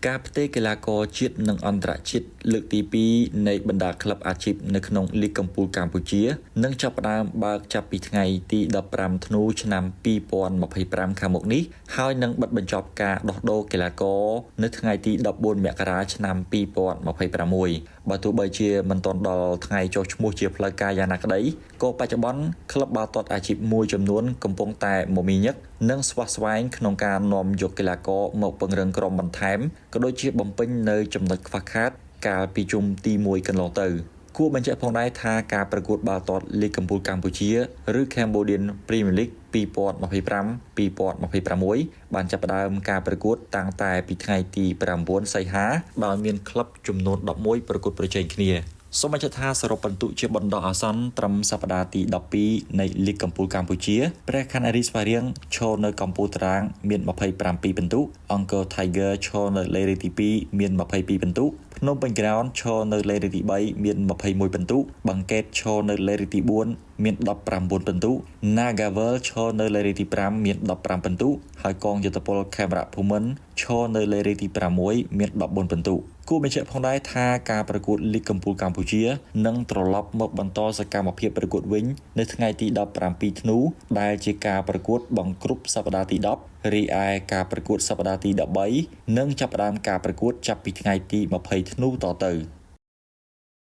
ការផ្ទេរកីឡាករជាតិនិងអន្តរជាតិលើកទី2នៃបណ្ដាក្លឹបអាជីពនៅក្នុងលីកកំពូលកម្ពុជានឹងចាប់ផ្ដើមបើកចាប់ពីថ្ងៃទី15ធ្នូឆ្នាំ2025ខាងមុខនេះហើយនឹងបិទបញ្ចប់ការដោះដូរកីឡាករនៅថ្ងៃទី14មករាឆ្នាំ2026បើទោះបីជាមិនទាន់ដល់ថ្ងៃចុះឈ្មោះជាផ្លូវការយ៉ាងណាក្តីក៏បច្ចុប្បន្នក្លឹបបាល់ទាត់អាជីពមួយចំនួនកំពុងតែមមាញឹកនិងស្វះស្វែងក្នុងការនាំយកកីឡាករមកពង្រឹងក្រុមបន្ថែមក៏ដូចជាបំពេញនៅចំណុចខ្វះខាតកាលពីជុំទី1កន្លងទៅគួរបញ្ជាក់ផងដែរថាការប្រកួតបាល់ទាត់លីកកំពូលកម្ពុជាឬ Cambodian Premier League 2025-2026បានចាប់ផ្ដើមការប្រកួតតាំងតែពីថ្ងៃទី9សីហាដោយមានក្លឹបចំនួន11ប្រកួតប្រជែងគ្នាសូមបញ្ជាក់ថាសរុបពិន្ទុជាបណ្ដោះអាសន្នត្រឹមសប្តាហ៍ទី12នៃលីកកំពូលកម្ពុជាព្រះខ័នអារីស្វាយរៀងឈរនៅកម្ពុជាតារាងមាន27ពិន្ទុអង្គរ Tiger ឈរនៅលេខទី2មាន22ពិន្ទុភ្នំពេញក្រោនឈរនៅលេខទី3មាន21ពិន្ទុបង្កេតឈរនៅលេខទី4មាន19ពិន្ទុ Nagavel ឈរនៅលេខទី5មាន15ពិន្ទុហើយកងយុទ្ធពលខេមរៈភូមិន្ទឈរនៅលេខទី6មាន14ពិន្ទុគួរបញ្ជាក់ផងដែរថាការប្រកួតលីកកំពូលកម្ពុជានឹងត្រឡប់មកបន្តសកម្មភាពប្រកួតវិញនៅថ្ងៃទី17ធ្នូដែលជាការប្រកួតបង្គ្រប់សប្តាហ៍ទី10រីឯការប្រកួតសប្តាហ៍ទី13នឹងចាប់ផ្ដើមការប្រកួតចាប់ពីថ្ងៃទី20ធ្នូតទៅ។